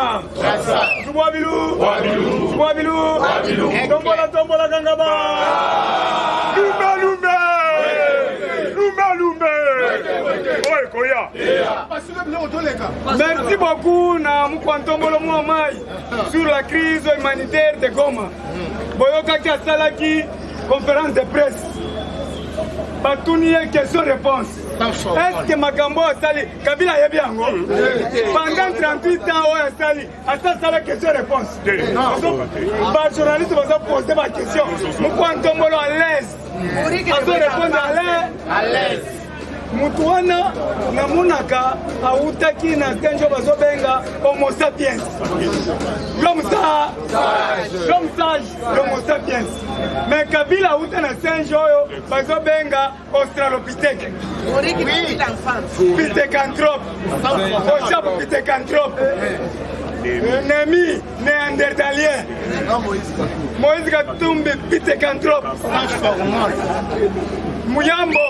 Na Zubwabilu, Zubwabilu, tombola tombola kangaba. Lumbe lumbe! Lumbe lumbe! Oyo ekoya. Merci beaucoup na Mukwantombolo mwa mai sur la crise humanitaire de Goma. Boyokaki asalaki conférence de presse. Batuni ye question réponse. Est-ce que makambo asali Kabila ayebi yango? Pendant 38 ans oyo asali asasala question réponse. Ba journaliste bazo poser ba question. Mukwantombolo à l'aise. Azo répondre à l'aise. Mutu wana namonaka awutaki na senjo bazobenga homo sapiens, l'homme sage, l'homme sage, l'homo sapiens. Mais Kabila awuta na singe oyo bazobenga australopithèque, pithecanthrope, ochapo pithecanthrope, nemi néandertalien, Moïse Katumbi pithecanthrope, Muyambo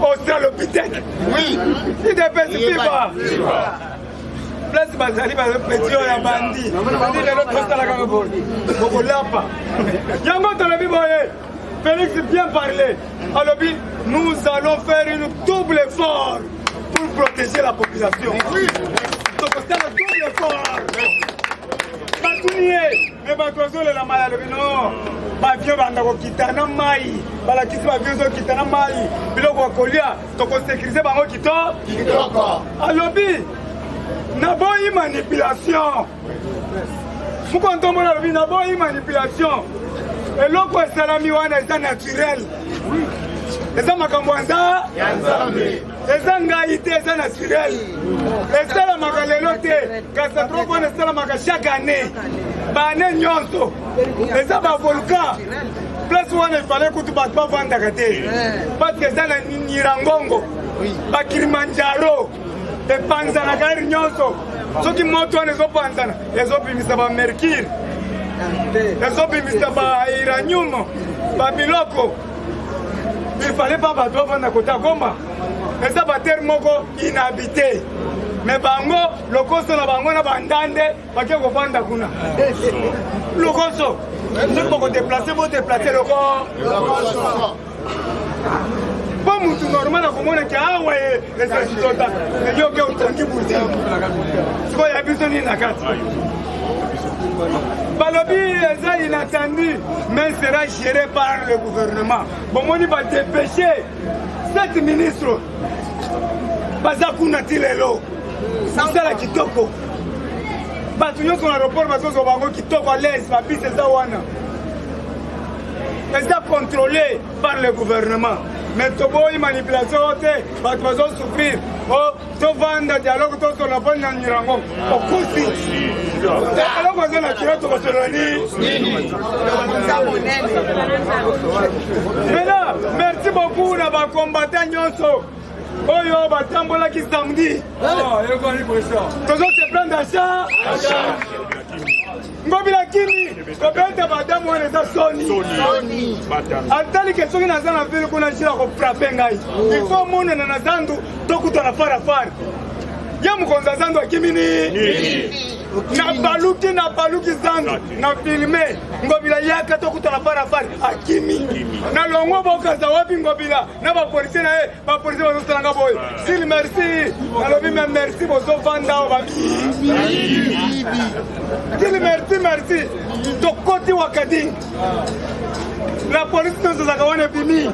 australopithèque. Oui. UDPS viva. Place bazali bapeti oyo ya bandi bandi lelo tosala kaka boye bokolapa yango. Tolobi boye, Félix bien parlé, alobi nous allons faire une double effort pour protéger la population. Tokosala double effort. Batuni ye me bato bazolela mai, alobi no, baavion banda kokita na mai, balakisi baavion ezokita na mai, biloko ya kolia, tokosécuriser bango kitoko. Alobi naboyi manipulation. Mukontombola alobi naboyi manipulation. Eloko esalami wana eza naturel, eza makambo ya Nzambe, eza ngai te, eza naturel, esalamaka lelo te. Catastrophe wana esalamaka chaque année, baannée nyonso, eza bavolcan. Place wana efale kutu bato bavandaka te parce que eza na Nyirangongo, bakilimanjaro epanzanaka heure nyonso. Soki moto wana ezopanzana, ezobimisa bamercure, ezobimisa bauranium, babiloko. Il fallait pas bato bavanda kota Goma, eza baterre moko inhabité, mais bango lokoso na bango na bandande bake kovanda kuna. Lokoso, soki bokodéplacer, bodéplacer loko mpo mutu normal akomonaki awa ezali tota. Yoke otongi buzi sikoyo ya biso nini na kati? Balobi eza inattendu mais sera géré par le gouvernement. Bomoni badépêche sept ministre baza kuna ti lelo, mosala kitoko. Bato nyonso na aéroport bazozwa bango kitoko, à l'aise. Babisi eza wana, eza contrôlé par le gouvernement. Mais toboyi manipulation oyo te. Bato bazosouffrir o tovanda dialogue, tosolola mpo na Nyirango. Okusi eloko eza naturel, tokosolola nini? Maintenant, merci beaucoup na bacombattant nyonso oyo batambolaki samedi. Tozo se prendre à charge. Ngobila kimi kobeta badamu wana eza soni. Atali ke soki naza na ville kuna, nsila kofrapper ngai, il faut monana na zandu, tokutana fara fara. Ye mokonzi ya zandu akimi ni nabaluki, nabaluki zandu na filme Ngobila yaka tokutana fara fara, akimi na longo. Bokaza wapi Ngobila na bapolisier na ye? Bapolisier bazosalanga boye sil merci. Nalobi me merci, bozovanda awa babi sil merci, merci. Tokoti Wakading, la police nyonso ezalaka wana ebimi.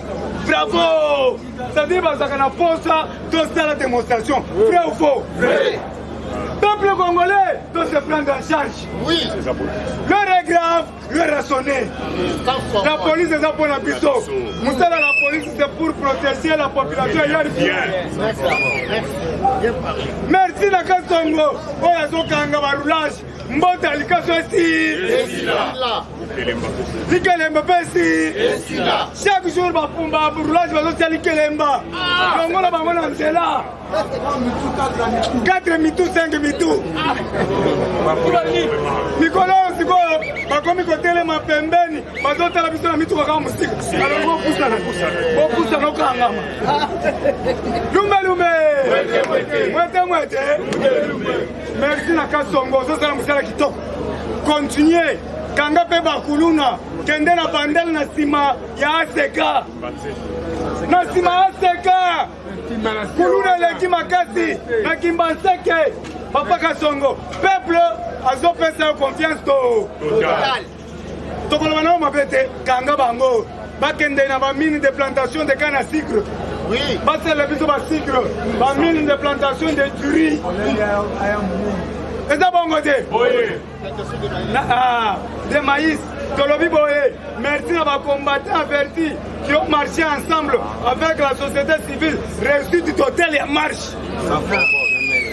Bravo, c'est-à-dire bazalaka na posa tosala démonstration. Vrai ou faux? Peuple congolais doit se prendre en charge. Oui. L'heure est grave, l'heure a sonné. La police eza mpona biso. Mosala la police, c'est pour protéger la population. Eyari bien. Merci na Kasongo oyo azokanga baroulage. Mbota likaso esi, likelemba mpe esi. Chaque jour bapumba roulage, bazotia likelemba, longola bango na nzela. 4 mitu, 5 mitu mikolo oyo. Sikoyo bakomi kotelema pembeni, bazotala biso na mituka kaka mosika. Balobi bopusana, bopusana, okangama. Lumbe lumbe. Mwete mwete. Merci na Kasongo, ozosala mosala kitoko. Continue. Kanga mpe bakuluna, kende na bandele na nsima ya ACK. Na nsima ya ACK. Kuluna eleki makasi na Kimbanseke. Papa Kasongo, peuple azopesa yo confiance to. Total. Tokoloba na yo mabe te, kanga bango. Bakende na ba mine de plantation de canne à sucre. Oui. Basala biso ba sucre, ba mine de plantation de riz. Eza bongo te. Na, de maïs. Tolobi boye, merci na ba combattants avertis qui ont marché ensemble avec la société civile. Réussite totale ya marche.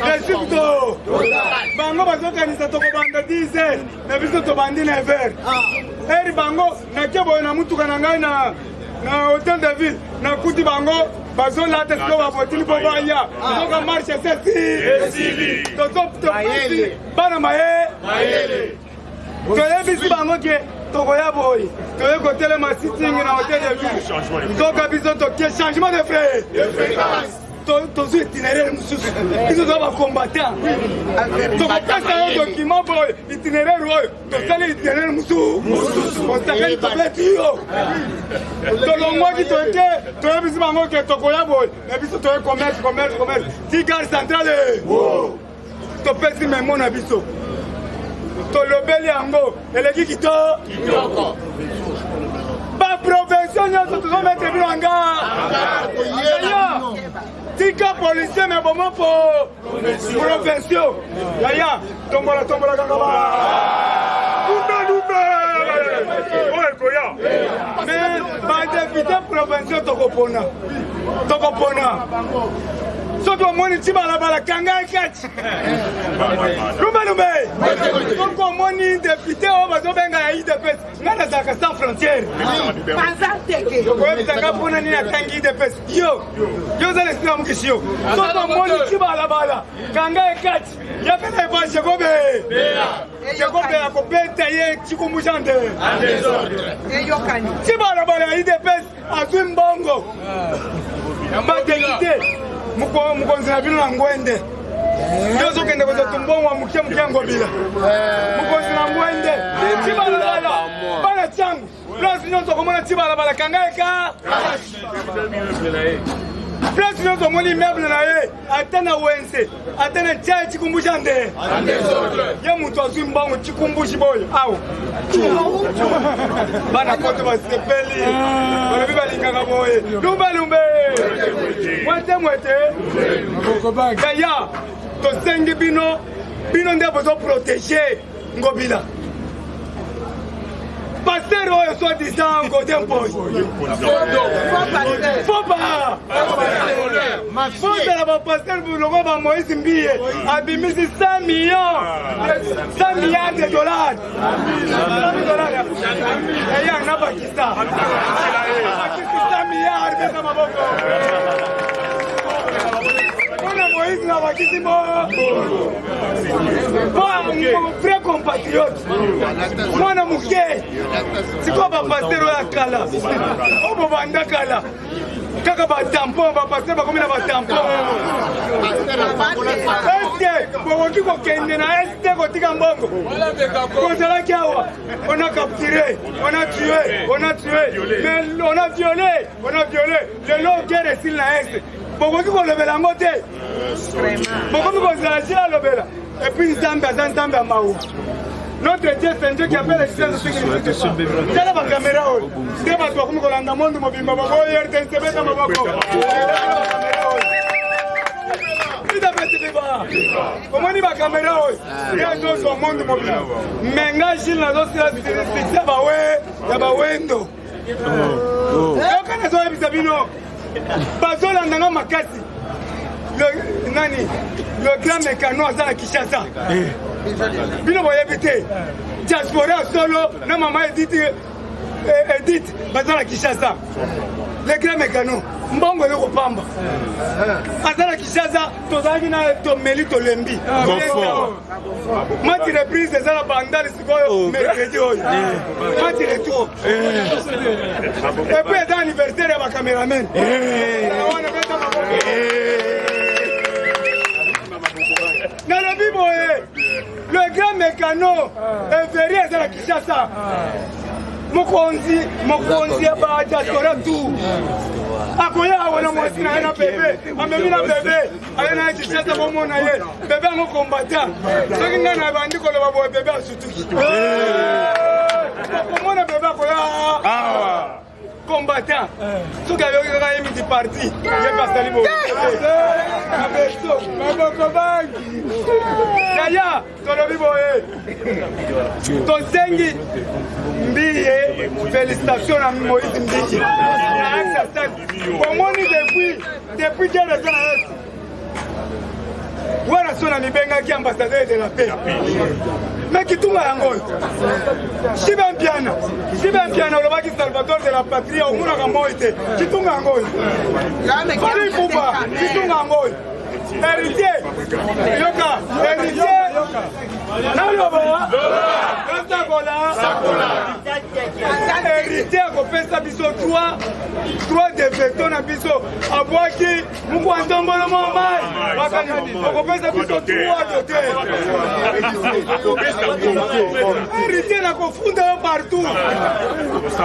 Réussite totale. Bango bazokanisa tokobanda 10 heures, mais biso tobandi 9 heures. Eri bango nake boye na mutuka na ngai na hôtel de ville, nakuti bango bazolata sikoyo babotili mpo baya. Soka marche esesi. Tozopesi bana maye. Toyebisi bango ke tokoya boye, toye kotelema sitting na hôtel de ville. Nzoka biso tokie changement de frais. Tozwi itinéraire mosusu, biso toza bacombattant. Tokopesa yo document boye, itinéraire oyo tosali itinéraire mosusu, osakani tobeti yo. Tolongwaki toke, toyebisi bango ke tokoya boye, mais biso toye commerce, commerce, commerce ti gare centrale. Topesi memo na biso, tolobeli yango eleki kitoko. Ba provinciaux nyonso tozomettre bino anga. Tika policier me bomo po provinciaux. Yaya, tombola tombola kaka ba. Lumbe lumbe. Oyo ekoya. Mais ba député provinciaux tokopona. Tokopona. Soki omoni ti balabala kanga ekati. Lumbe lumbe. Soki omoni député oyo bazobenga ya UDPS, ngai nazalaka sans frontière. Okoyebisanga mpona nini akangi UDPS? Yo, yo oza l'esprit ya mokisi yo. Soki omoni ti balabala kanga ekati, yaka na epa Jacobe. Jacobe akobeta ye chikumbusha nde. Ti balabala ya UDPS azwi mbongo. Badéputé, mokonzi na bino na ngwende. Yo ozokende kozwa tumbongo ya moke moke ya ngobila. Mokonzi na ngwende. Ti balabala, bana tiangu. Place nyonso okomona ti balabala kanga eka. Place nyonso omoni immeuble na ye, ata na wenze, ata na tia chikumbusha nde. Ye moto azwi mbongo chikumbushi boyo awa. Bana poto basepeli. Balobi balingaka boye. Lumbe lumbe. Mwete mwete. Yaya, tosengi bino, bino nde bozo protéger Ngobila. Pasteur oyo soi-disant Godé Mpoy. Faut pas. Bozala ba pasteur longo ba Moïse Mbiye abimisi 100 millions, 100 milliards de dollars. 100 dollars. Eya na bakisa. Bakisi 100 milliards beta maboko. Mpona Moïse na bakisi mo. Vrai compatriote. Mwana moke. Sikoyo ba pasteur oyo ya kala. Oyo bobanda kala. Kaka ba tampon, ba pasteur bakomi na ba tampon. Est-ce que bokoki kokende na este kotika mbongo? Kozalaki awa, on a capturé, on a tué, on a tué, mais on a violé, on a violé. Lelo guerre esili na este. Bokoki kolobela yango te. Bokoki kozala ti alobela. Et puis Nzambe aza Nzambe ya mawa. Notre Dieu, c'est un Dieu qui appelle les choses ce qui n'existe pas. Tala ba caméra oyo. Nde bato bakomi kolanda monde mobimba baboyi RTNC beta maboko. Omoni ba caméra oyo. Nde azozwa monde mobimba. Mais nga Gilles nazosila succès bawe ya bawendo. Yoka nazoyebisa bino. Bazolanda nga makasi. Le, nani, le grand mécano aza na Kinshasa. Bino boyebi te. Diaspora solo na mama Edith, Edith baza na Kinshasa. Le grand mécano mbongo eloko pamba. Aza na Kinshasa, tozalaki na tomeli tolembi. Match reprise eza na bandal sikoyo mercredi oyo. Match retour. Et puis eza anniversaire ya ba cameraman. Wana beta maboko. Kano everi eza na Kinshasa. Mokonzi, mokonzi ya ba diaspora tout. Akoya awa na mwasi na ye na bebe, amemi na bebe, aye na ye Kinshasa bomona ye. Bebe yango combattant. Soki ngai na bandi koloba boye bebe asutuki. Okomona bebe akoya awa. Combattant. Soki ayoki kaka ye miti parti, ye mpe asali boye. Na beso, maboko bangi. Yaya, tolobi boye. Tosengi Mbiye, félicitation na Moïse Mbiye. Na axe ya stade. Bomoni depuis guerre eza na Est. Wana so na mibengaki ambassadeur de la paix. Mais kitunga yango oyo. Shibe Mpiana, Shibe Mpiana olobaki Salvador de la patrie omonaka moi te. Kitunga yango oyo. Fally Ipupa, kitunga yango oyo. Héritier, yoka, héritier. Naloba, nasakola. Héritier akopesa biso droit, droit de veto na biso. Abwaki mukwa ntombolo mwa mai bakani okopesa biso droit d'auteur. Héritier nakofunda yo partout.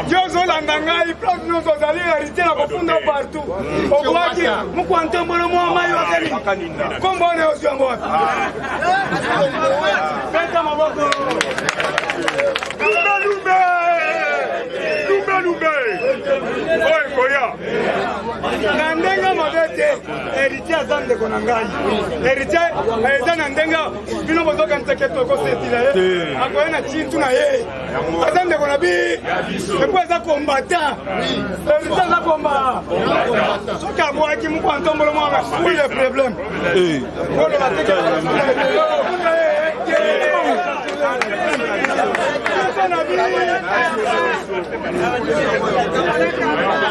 Yo ozolanda ngai place nyonso ozali, héritier nakofunda yo partout. Obwaki mukwa ntombolo mwa mai wakani. Kombo wana ozwi yango wapi? Beta maboko. Lumbe lumbe! Lumbe lumbe! Oyo ekoya. Na ndenge mabe te, héritier aza ndeko na ngai. Héritier eza na ndenge bino bozokanisa ke tokosetila ye, akoya na chintu na ye. Aza ndeko na bi, epo aza combattant. Héritier aza combat. Soki abwaki moko ntombolo mwana, où le problème? Oloba te ke afunda ye. Biso na bi,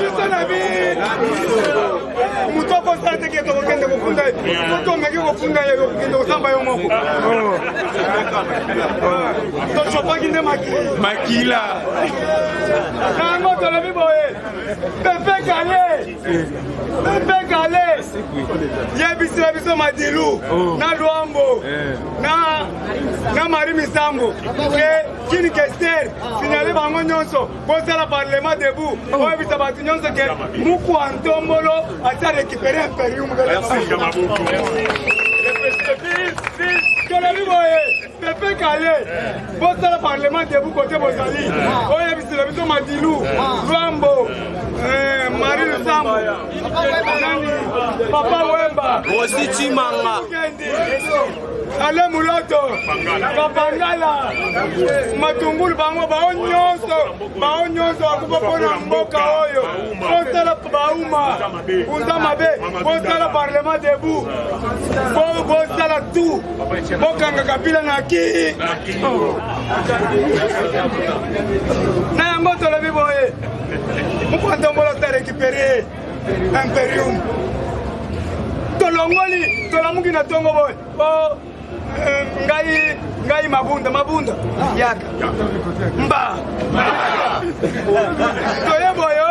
biso na bi, moto akosala te ke tokokende kofunda ye. Soki omeki kofunda ye, okokende kosamba yo moko. Toshopaki nde makila. Yango tolobi boye, Pepe Kale, Pepe Kale, yebisila biso Madilu na Luambo na Marie Misambo ke Kini Kester signale bango nyonso bosala parlement debout, oyebisa bato nyonso ke mukwa ntombolo atia récupéré imperium. Tolobi boye, Pepe Kale, bosala parlement debout kote bozali, oyebisela biso Madilu, Luambo, Marie Lusambo, nani, Papa Wemba, Rosi Chimanga, Ale Muloto, Kapangala, Matungulu, bango bao nyonso, bao nyonso akufa mpona mboka oyo. Bosala bauma unza mabe, bosala parlement debout, bosala tout, bokanga Kabila na ki na yango. Tolobi boye, mokwantombola ta récupéré imperium. Tolongoli, tolamuki na ntongo boye, o ngai mabunda mabunda yaka mba toye boyo,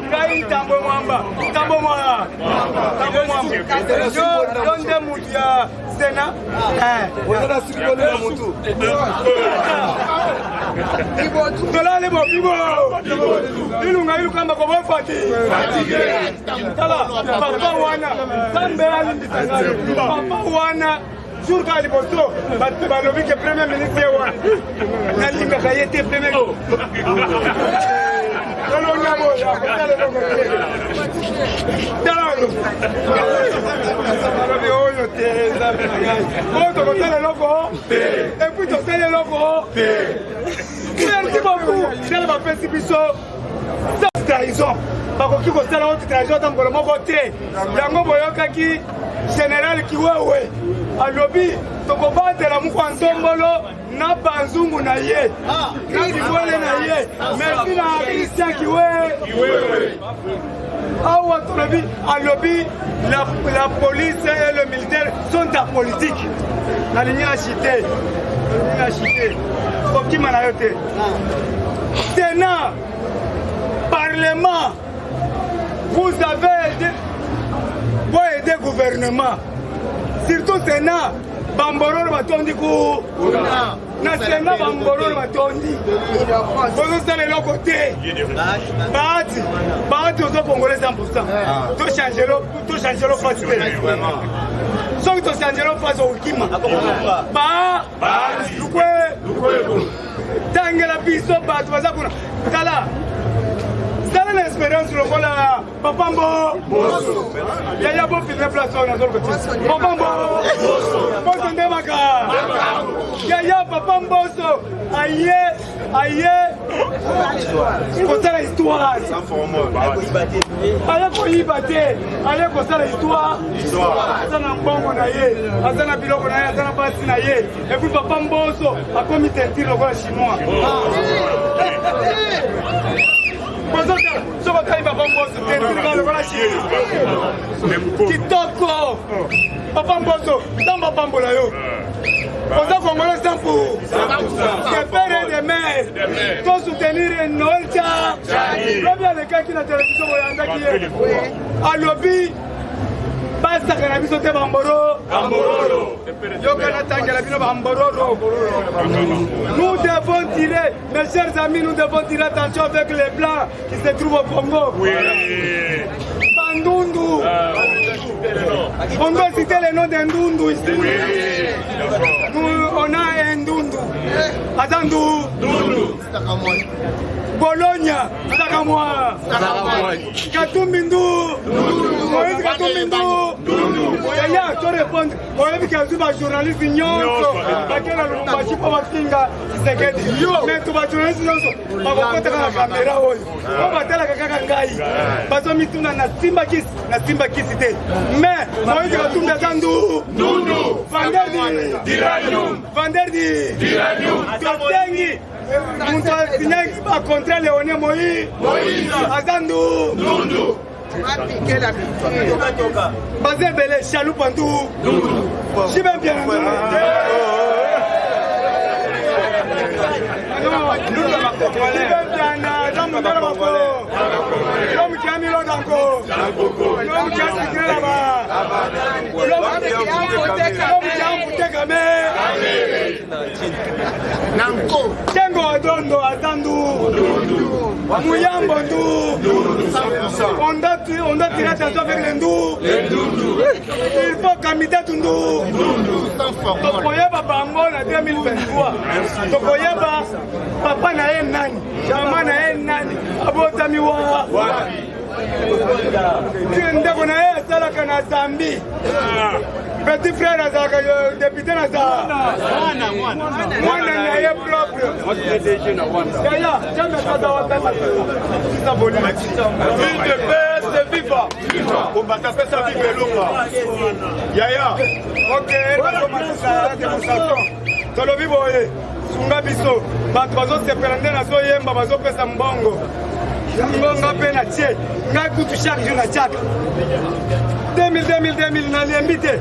ngai Ntambo Mwamba, Ntambo mwa Ntambo Mwamba, yo nde mutu ya Sena. Mutu. Tolali bo bibo ilunga ilukamba kobofati. Tala papa wana, Nzambe alimbisa ngai. Papa wana, jour kaka liboso bato balobi ke premier ministre ye wana, nalingaka ye te. Premier elonga boye akosala eloko te. Tala oyo balobi oyo te, Nzambe na ngai, oyo tokosala eloko et puis tosali eloko. Merci beaucoup. Tala, bapesi biso trahison, bakoki kosala oyo trahison ata mokolo moko te. Yango boyokaki général Kiwewe alobi tokobatela mokwa ntombolo na banzungu na ye na bibwele na ye. Merci na Christian Kiwewe. Awa tolobi, alobi la police et le militaire sont apolitiques. Nalingi na chite, nalingi na chite, okima na yo te. Sénat, parlement, vous avez aidé, bo aider gouvernement, surtout Sénat. Bambororo batondi ku Na senga bambololo batondi bozosala eloko te. Bahati, Bahati ozo congolais 100%. Tochange lo face te. Soki tochange lo face, okokima. Ba lukwe tangela biso bato baza kuna. Tala, sala na expérience lokola papa Mbo. Yaya, bofilme place oyo nazoluka ti papa Mbo Mboso nde maka. Yaya, papa Mboso aye aye kosala histoire, aye koyiba te, aye kosala histoire. Aza na mbongo na ye, aza na biloko na ye, aza na basi na ye. Et puis papa Mboso akomi teinture lokola chinois. Bozotala, soki otali papa Mboso, teinture kaka lokola chinois, kitoko. Papa Mboso, ntango apambola yo, oza congolais 100 pour de père et de mère. Tosoutenir Noël Tcha. Lobi alekaki na télévision, boyandaki ye, alobi basaka na biso te bamboro. Yoka, natangela bino bambororo. Nous devons tirer, mes chers amis, nous devons tirer attention avec les blancs qui se trouvent au Congo. Bandundu, on doit citer le nom d'un Ndundu ici. Nous, on a un Ndundu Azandu Bologna Sakamwa Katumbi Ndu, Moïse Katumbi Ndu. Yaya, to répondre, oyebi ke azwi bajournaliste nyonso bake na Lubumbashi mpo bafinga Tshisekedi. Mais to bajournaliste nyonso bakokotaka na kamera oyo po batalaka kaka ngai, bazomituna nasimba kisi, nasimba kisi te. Mais Moïse Katumbi aza ndu vendeur d'uranium, vendeur tosengi moto asinyaki bacontrat léonie Moïse aza ndu. Baza ebele, chalupa ndu, jibe mpiana ndu, jibe mpiana aza mundele bako. L'homme qui a mis l'eau dans l'homme qui a sucré là-bas, l'homme qui a amputé Kame Kengo Adondo aza ndu, Muyambo ndu. On doit tirer attention avec les ndu. Il faut Kamitatu ndu. Tokoyeba bango na 2023, tokoyeba papa na ye nani, mama na ye nani, abotami wa ndeko na ye asalaka na Zambie, petit frère azalaka député na za mwana na ye propre. Yaya, UDPS viva! Kombata pesa viva elonga. Yaya. Ok, bazomatisa démonstration. Tolobi boye, sunga biso. Bato bazosepela nde nazoyemba, bazopesa mbongo. Yango nga mpe na tie, ngai kutu chaque jour natiaka 2000, 2000, 2000, nalembi te.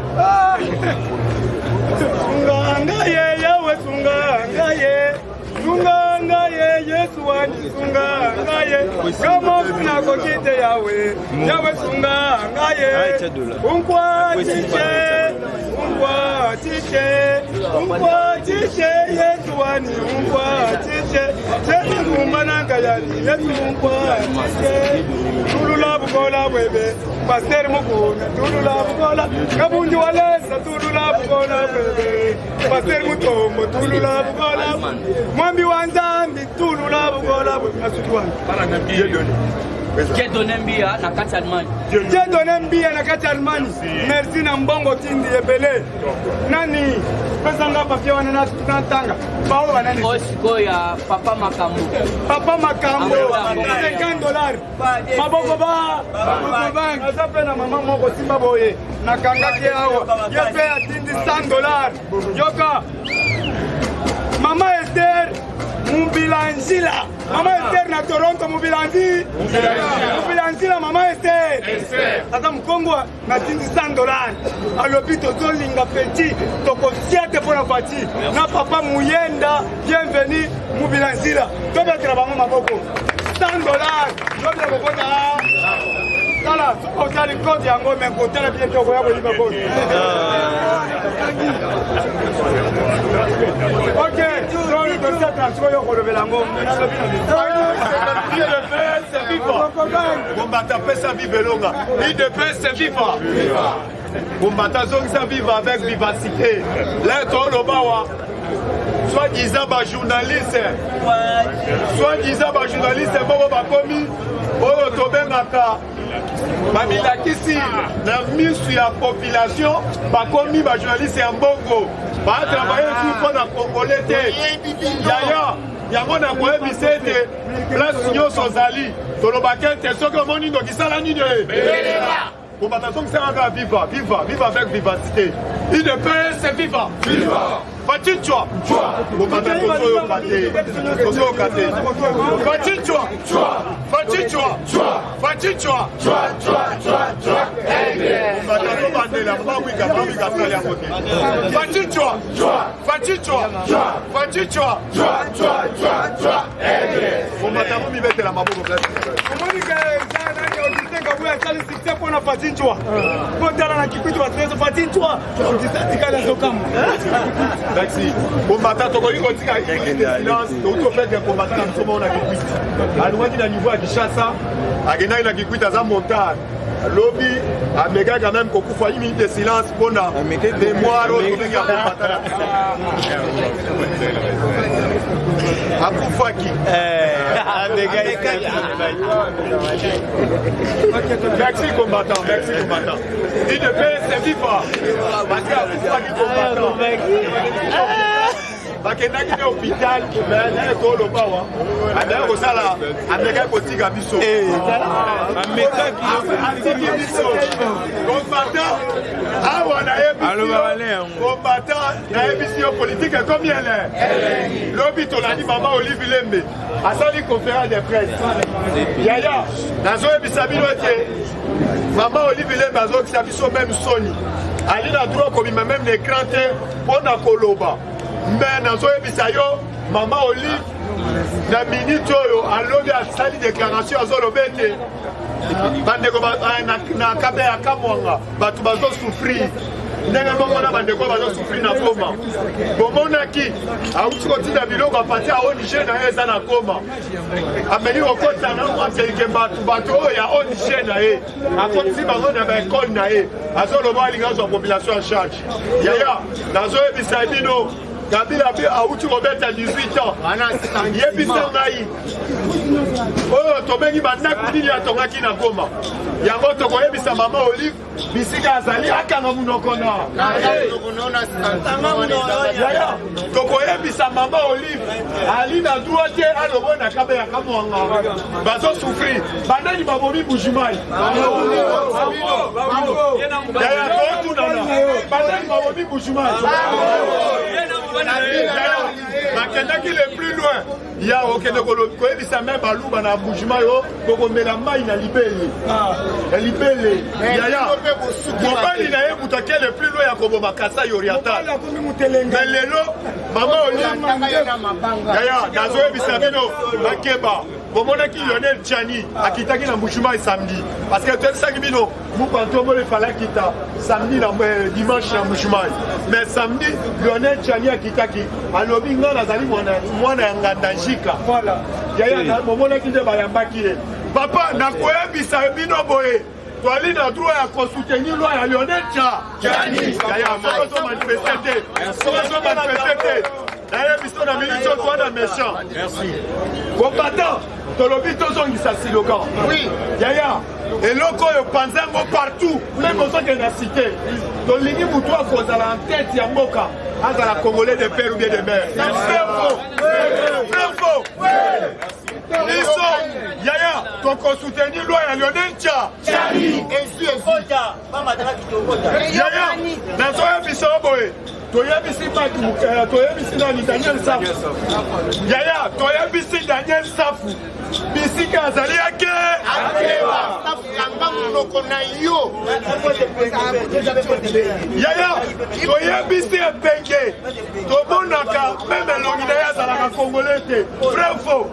Sunga ngai ye Yawe, sunga ngai ye, sunga ngai ye Yesu wani, sunga ngai ye. Nga moko nakoki te, Yawe, Yawe, sunga ngai ye. Unkwatishe, unkwatishe, unkwatishe Yesu wani, unkwatishe senikumbananga yani Yesu, unkwatishe. Tulula bukola bwebe, pasteur Mukuna, tulula bukola Kabundi walesa, tulula bukola bwebe, pasteur Mutombo, tulula bukola mwambi wa Nzambi, tulula bukola bwebe. Asuki wana. Dieudonné Mbia na kati ya Allemagne. Dieudonné Mbia na kati ya Allemagne, merci na mbongo tindi ebele. Nani pesanga papier wana natanga baoyo banani? Oyo sikoyo ya papa Makambo. Papa Makambo, 50 dollars, maboko ba aza mpe na mama moko simba boye, nakangaki awa, ye mpe atindi 100 dollars. Yoka, mama Ester Mubilanzila, mama Ester na Toronto, Mubilanzi, Mubilanzila, mama Ester aza mokongo, natindi 100 dollars. Alobi tozolinga peti, tokosia te mpo na Fati na papa Muyenda. Bienvenu Mubilanzila, tobetela bango maboko. 100 dollars, lobila kokota. Tala, otali code yango me kotala bien te okoya koyiba code. Ok, donc tosata sikoyo kolobela yango. UDPS viva! Combattant pesa vive elonga. UDPS viva! Combattant zongisa viva avec vivacité. Là toloba wa soi-disant ba journaliste soi-disant ba journaliste moko bakomi oyo tobengaka bamilakisi na misu ya population bakomi ba journaliste ya mbongo batravaille su mpo na congolais te yaya yango nakoyebisa ete place nyonso ozali tolobaka ete soki omoni ndoki sala nini kobata zongisaka kaka viva viva viva avec vivacité UDPS viva viva Fatshi kobata tozoyoka te tozoyoka te Fatshi Fatshi Fatshi kobata tobandela mawika mawika asali yango te Fatshi Fatshi Fatshi kobata momibetela maboko. Omoni ke eza nani Augustin Kabuya asali succès mpona Fatshi Ntshwa. Mpo tala na Kikwit bato nyonso Fatshi Ntshwa, Augustin atikali azokamwa. Merci. Combattant, tokoki kotika silence, touti koperdre combattant na biso moko na Kikwit. Alongwaki na niveau ya Kinshasa, akendaki na Kikwit aza montard. Lobi amekaki quand même kokufa une minute de silence mpona mémoire oyo tobengi ya combattant na biso. Akufaki. Merci combattant, merci combattant. UDPS viva! Parce que akufaki combattant. Bakendaki na hôpital mais naye toloba wa amekaki kosala amekaki kotika biso atiki biso combattant awa nayebisi yo combattant nayebisi yo politique ekomi ele lobi tolandi mama Olive Lembe asali conférence de presse yaya nazoyebisa bino ete mama Olive Lembe azokisa biso même soni ali na droit kobima même na écran te mpo na koloba me nazoyebisa yo mama Olive na minute oyo alobi asali déclaration azoloba ete bandeko na kabe ya Kamwanga bato bazosouffrir ndenge moko na bandeko bazosouffrir na Goma. Bomonaki auti kotinda biloko apati ya ONG na ye eza na Goma, ameki kokotisa na mwa bato bato oyo ya ONG na ye akotisi bango na baekole na ye azoloba alingi azwa population en charge. Yaya nazoyebisa bino Kabila mpe awuti kobeta 18 ans yebisa ngai oyo tobengi bandako nini atongaki na Goma yango tokoyebisa mama Olive bisika azali akanga monoko na yaya tokoyebisa mama Olive ali na droit te alobo na kabe ya Kamwanga bazosouffrir banani babomi Mbujimayi yaya totunana banani babomi Mbujimayi bakendaki le plus loin ya okende koyebisa me baluba na Mbujimayi oyo bokomela mai na libele ya libele yaya mobali na ye moto ake le plus loin ya koboma Kasai Oriental mais lelo mama Olive yaya nazoyebisa bino bakeba bomonaki Lionel Tiani akitaki na Mbujimayi samedi parce que toyebisaki bino Mupantombo efale akita samedi na dimanche na Mbujimayi mais samedi Lionel Tiani akitaki alobi nga nazali mwana ya nganda njika yaya bomonaki nde bayambaki ye papa nakoyebisa bino boye toali na droit ya kosoutenir loi ya Lionel Tiani yaya soki ozomanifeste te soki ozomanifeste te nayebi biso na minute oyo towana méchant combattant tolobi tozongisa slogan yaya eloko oyo panza yango partout même ozokende na cité tolingi motu akozala en tête ya mboka azala congolais de père ou bien de mère. Vrai faux? Vrai faux? Biso yaya tokosoutenir loi ya Lionel Tiani yaya nazoyebisa yo boye toyebisi bato toyebisi nani Daniel Safu yaya toyebisi Daniel Safu bisika azali ake kanga monoko na yo yaya toyebisi epenge tomonaka même elongi na ye azalaka congolais te. Vrai faux?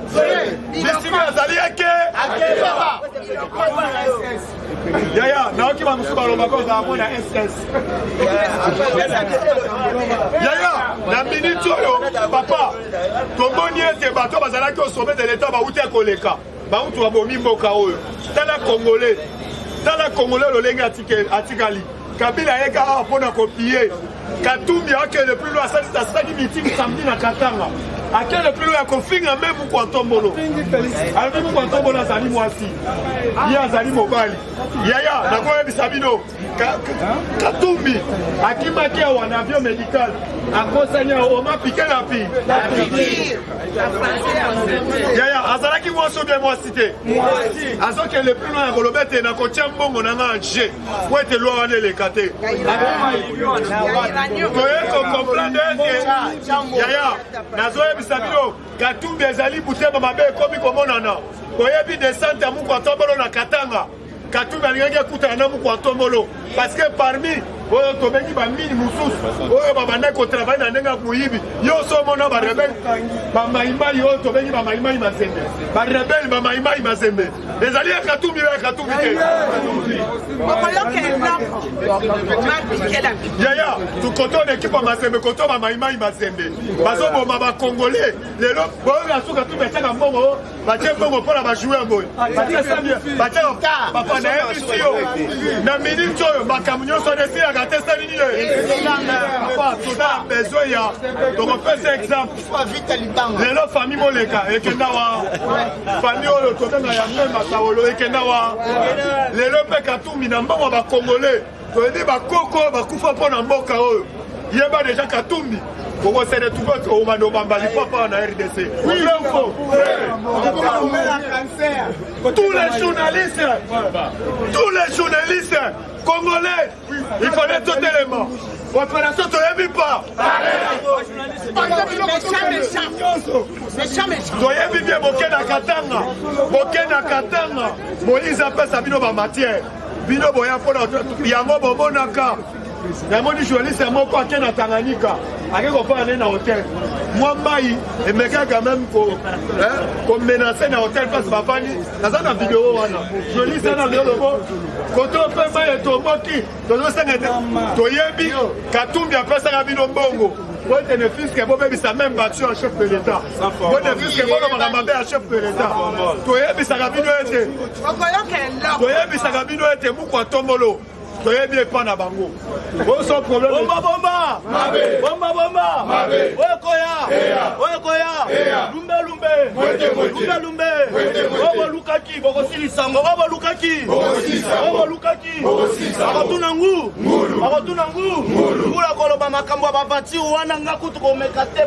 Bisika azali ake. Yaya, nayoki bamosusu balobaka ozala mwana SS. Yaya, na minute oyo papa, tomoni ete bato bazalaki au sommet de l'État bauti koleka, bauti babomi mboka oyo. Tala Congolais, tala Congolais lolenge atikali. Kabila ayeka awa mpo na kopie. Katumbi akende plus loin, asalaki meeting samedi na Katanga. Akende plus loin ya kofinga meme Mukwa Ntombolo. Alobi Mukwa Ntombolo azali mwasi, ye azali mobali. Yaya, nakoyebisa bino, Katumbi akimaki awa na avion médical, akosani awa oma pike na pi. Yaya, azalaki mwasi ou bien mwasi te? Azokende plus loin ya koloba ete nakotia mbongo na nga en jeu po ete loi wana eleka te. Toye kocomprendre ete yaya, nazoyebisa bino, Katumbi ezali butema mabe ekomi komonana. Oyebi descente ya Mukwa Ntombolo na Katanga, Katumbi alingaki akutana na Mukwa Ntombolo parce que parmi oyo tobengi bamine mosusu oyo babandaki kotravaille na ndenge ya moyibi, yo oso omona barebele bamaimai oyo tobengi bamaimai Mazembe, barebele bamaimai Mazembe ezali ya Katumbi oyo ya Katumbi te. Yaya, koto na ekipe ya Mazembe, koto bamaimai Mazembe bazoboma bakongolais lelo. Boyo ya suka, Katumbi atiaka mbongo, batie mbongo mpona bajoueur boye, batie papa. Nayebisi yo, na minute oyo makambo nyonso wana esilaka te. Esali nini papa? Toza na besoin ya tokopesa exemple. Lelo famille Moleka ekenda wa, famille oyo tobenga ya Memba Sawolo ekenda wa. Lelo mpe Katumbi na mbongo ya bakongolais, toyebi bakoko bakufa mpo na mboka oyo. Yeba deja, Katumbi okose retrouve obanda obamba lipapa na RDC. Vrai ou faux? Tous les journalistes, tous les journalistes congolais, il fallait totelema opération toyebi pa. Toyebi bien, boke na Katanga, boke na Katanga, Moïse apesa bino bamatière, bino boya mpona yango. Bomonaka, namoni journaliste moko ake na Tanganyika, ake kofanda nde na hotel, mwa mai emekaka meme komenacer na hotel place bafandi. Naza na video wana, journaliste wana azolobo koto mpe mai etomboki. Tozosenga ete toyebi Katumbi apesaka bino mbongo po ete ne fût-ce que bobebisa même baction ya chef de l'État, po ne fût-ce que bolobaka mabe ya chef de l'État. Toyebisaka bino ete, toyebisaka bino ete Mukwa Tombolo toyebi epa na bango oso problème. Bomba bomba bomba bomba, oyo koya, oyo koya, lumbe lumbe lumbe lumbe, oyo bolukaki bokosilisa ngo, oyo bolukaki, oyo bolukaki bakotuna ngu, bakotuna ngu ngulu. Akoloba makambo ya baventure wana, nga kutu komeka te.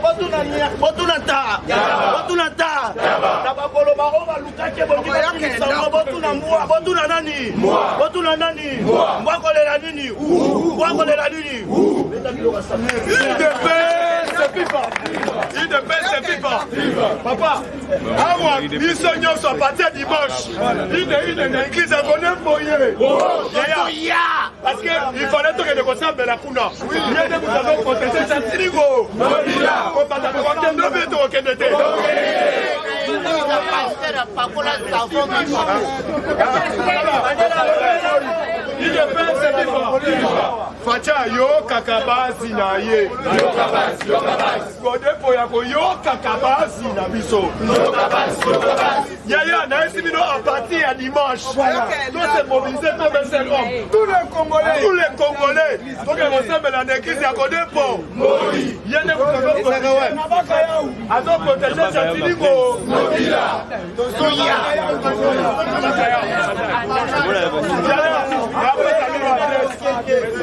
Botuna ta, botuna ta na bakoloba oyo balukaki ebongi basilisa ngo. Botuna mbwa, botuna nani, botuna nani, mbwa kolela nini, mbwa kolela nini. UDPS viva! UDPS viva! Papa, awa biso nyonso à partir dimanche ine ine na église akone boye yaya, parce que il fallait tokende kosambela kuna. Ye nde moto azoprotéger Gentiny kobanda. Tokokende mpe tokokende te. Pakola savon. UDPS viva! Fatshi ayokaka basi na ye, kodepo ya koyokaka basi na biso. Yaya, nayesi bino, à partir ya dimanche tose mobiliser comme un seul homme, tous les Congolais, tous les Congolais, toke kosambela na église ya Kodepo. Ye nde moto azoprotéger Gentiny. Tozoya.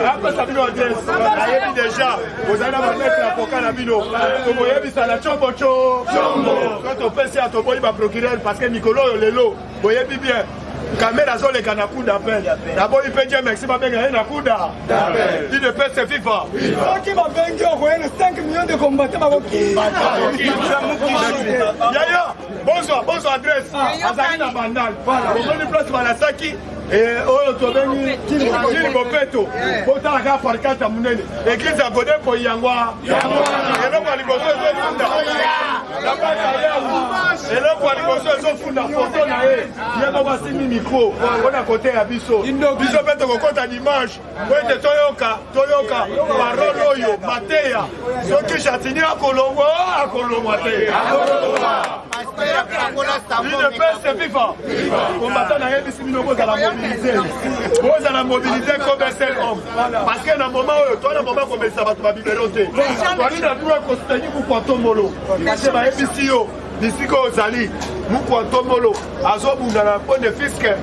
Apesa bino adresse, nayebi deja bozali na bamaître avocat na bino. Tokoyebisa na combo co so topesi ya toboyi baprocureur, parce que mikolo oyo lelo boyebi bien, Kamerhe azoleka na cour d'appel. Naboyi mpe Dieu merci babenga ye na cour d'appel. UDPS viva! Soki babengi, okoye na 5 millions de combattants bakoki. Yaya, bozwa, bozwa adresse. Azali na Bandal, bomoni place balasaki. Eh, oyo tobengi kili bopeto botala kaka parkate ya monene eglise ya gode poi yango eloko ya liboso ezofunda na kati ya yawu eloko ya liboso ezofunda foto na ye ye moko asimbi mikro mpo na kote ya biso biso mpe tokokota dimanche mpo ete toyoka toyoka parole oyo mateya soki jatini akolongwa akolongwa te udps viva kombata nayebisi bino bozala mobilise bozala mobilise comme un seul homme parce que na moment oyo toa na moment komelisa bato babibelo te toali na droit kosoutenir mukwa tombolo parce que bayebisi yo bisika oyo ozali mukwa tombolo azobunda na mpo ne fiske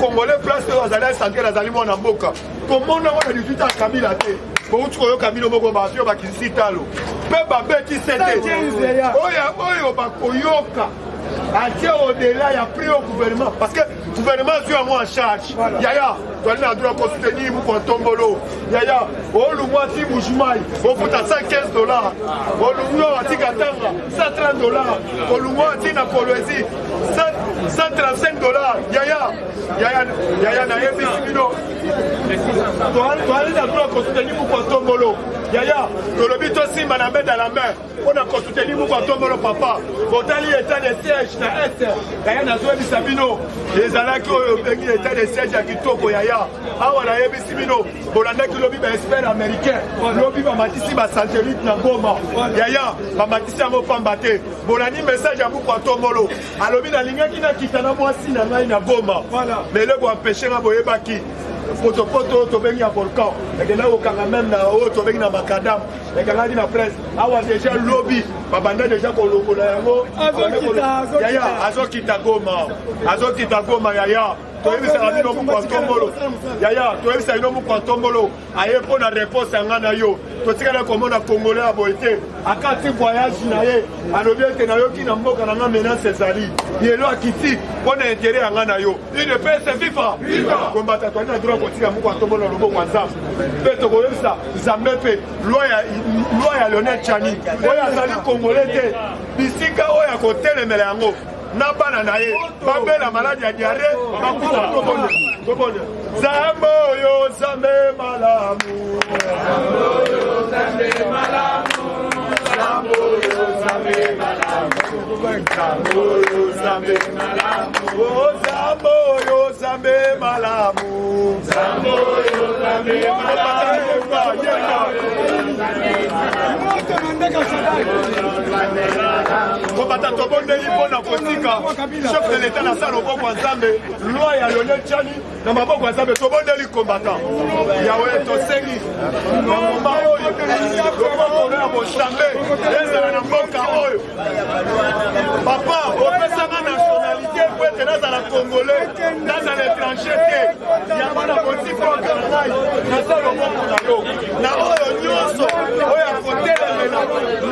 congolais place oyo azali asantere azali mwana mboka komona yango na 18 ya kabila te bouti koyoka bino moko bafio bakitisi talo mpe babeti sete oyo oyo bakoyoka atie au-delà ya prix au gouvernement parce que gouvernement azwi yango en charge yaya toali na droit kosoutenir mukwa ntombolo yaya olungwa ti bujumai ofuta 115 dollars olungwa ati katanga 130 dollars olungwa ati na kolwezi 135 dollars yaya yaya yaya nayebisi bino toali na droit kosoutenir mukwa ntombolo yaya tolobi tosimba na main dans la main mpo na kosoutenir mukwa ntombolo papa botali etat de siège na est yaya nazoyebisa bino ezalaki oyo obengi etat de siège ya kitoko yaya awa nayebisi bino bolandaki lobi baexpert américain lobi bamatisi basatelite na goma yaya bamatisi yango pamba te bolandi message ya mukwa ntombolo alobi nalingaki nakita na mwasi na ngai na goma mais eloko empeshe nga boyebaki potopoto oyo tobengi ya volcan ekendaki kokanga meme na oyo tobengi na makadam ekangaki na presse awa deja lobi babanda deja kolongola yango yaya azokita goma azokita goma yaya toyebisaka bino mokwa ntombolo yaya toyebisaka bino mokwa ntombolo aye mpo na reponse ya ngai na yo totikala komona congolais ya boye te akati voyage na ye alobi ete nayoki na mboka na ngai menace ezali yelo akiti mpo na intere ya ngai na yo udps viva kombata toali na droit kotika moko atombola loboko ya nzambe mpe tokoyebisa nzambe mpe loi ya lionel chani oyo azali congolais te bisika oyo akotelemela yango na bana na ye babela maladi ya diare bakufa tobonde tobonde nzambe oyo nzambe malamu nzambe oyo nzambe malamu nzambe oyo nzambe malamu nzambe oyo nzambe malamu nzambe oyo nzambe malamu nzambe oyo nzambe kobata tobondeli mpo na kotika chef de l'etat na sa loboko ya nzambe loi ya lionel chani na maboko ya nzambe tobondeli combattant yawe tosengi na moma oyo loboko ya bosambe ezala na mboka oyo papa opesanga nationalité po ete nazala congolais nazala étranger te yango na kotikwaka na ngai naza loboko na yo na oyo nyonso oyo akotelemela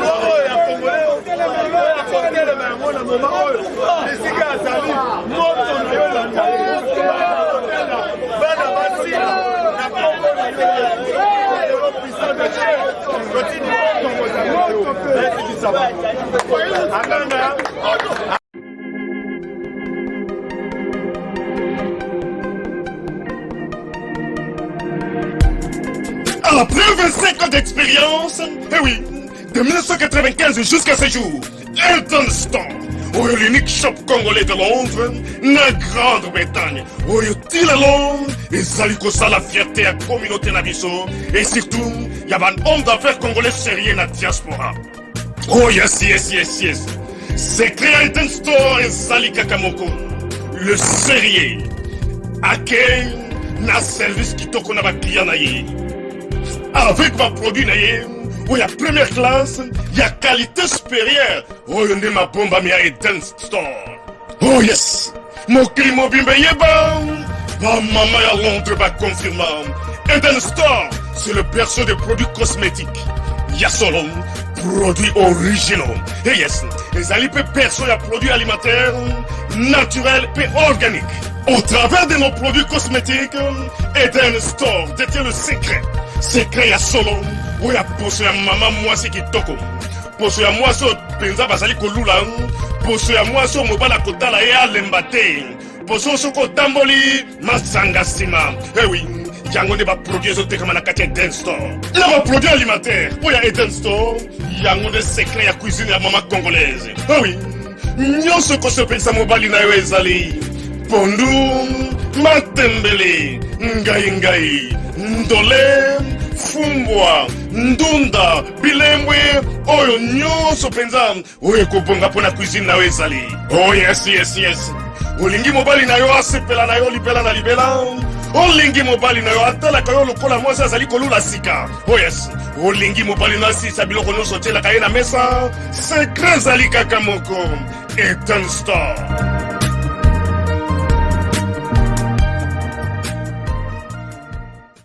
loi oyo ya congolais oyo akotelema yango na moma oyo esika azali moto na yo elanda ye bana basila na kombo na yo puissant de Dieu totindi moto kozala na yo nayesikisa bango amen. Après 25 ans d'expérience, eh oui, de 1995 jusqu'à ce jour, Elton Store, oyo l'unique shop congolais de Londres, na Grande-Bretagne, oyo ti lelo ezali kosala fierté ya communauté na biso et surtout ya ba homme d'affaires congolais sérieux na diaspora. Oh yes, yes, yes, yes. Secret ya Elton Store ezali kaka moko. Le sérieux. Accueil na service kitoko na ba client na ye. Avec ba produit na ye oyo ya première classe ya qualité supérieure oyo nde mabombami ya Eden Store. Oh yes, mokili mobimba eyeba bamama ya Londres baconfirma Eden Store, c'est le berceau des produits cosmétiques ya solo, produits originaux. Et yes, ezali mpe berceau ya produits alimentaires naturels mpe organiques. Au travers de nos produits cosmétiques, Eden Store détient le secret. Secret ya solo oyo ya poso ya mama mwasi kitoko, poso ya mwasi oyo mpenza bazali kolula, poso ya mwasi oyo mobali akotala ye alemba te. Liboso soki otamboli masanga nsima. Ewi yango nde baproduit ezotekama na kati ya Eden Store na baproduit alimentaire mpo ya Eden Store. Yango nde secret ya cuisine ya mama congolaise. Ewi nyonso ekosepelisa mobali na yo ezali pondu, matembele, ngai ngai, ndole, fumbwa, ndunda, bilembwe, oyo nyonso mpenza oyo ekobonga mpo na cuisine na yo ezali. Oh yes, yes, yes. Olingi mobali na yo asepela na yo libela na libela? Olingi mobali na yo atalaka yo lokola mwasi azali kolula sika? Oh yes. Olingi mobali na asilisa biloko nyonso otielaka ye na mesa? Secret ezali kaka moko, Eden Store.